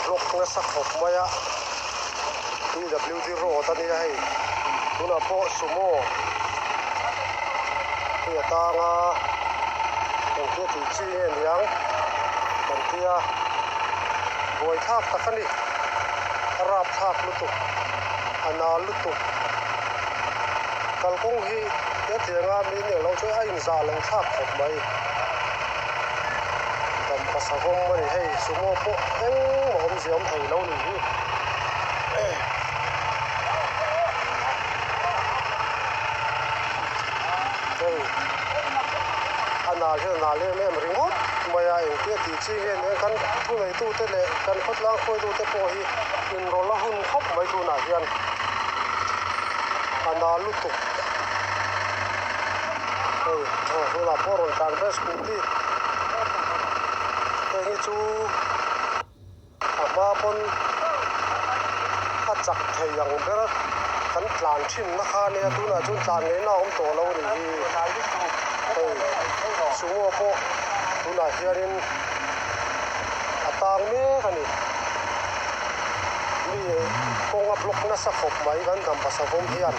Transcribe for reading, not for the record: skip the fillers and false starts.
block nasa khawp mai a, PWD road a nia hei, tunah pawh sumo hi a tang a, engtia tih chi nge niang kan tia buaithlak tak a ni, a rapthlak lutuk, a nal lutuk, kalkawng hi hetianga mi eng lo chu a inzah lo thlak khawp mai. Dampa savawm a ni hei sumo pawh engmah awmzia awm thei lo ni hi. Hei a nal hian a nal em em ringawt mai a engtia tih chi nge nia kan thuneitute leh kan khawtlang hruaitute pawh hi inrawlh a hun khawp mai tunah hian a nal lutuk. Hei aw tunah pawh rawn tlan ve scooty heng hi chu a hma pawn a chak thei ang ber a kan tlan thin na kha ania tunah chuan tlan ngaihna a awm tawh lo a nih hi hei sumo pawh tunah hianin a tang mek a ni mi kawng a block nasa khawp mai kan dampa savawm hian.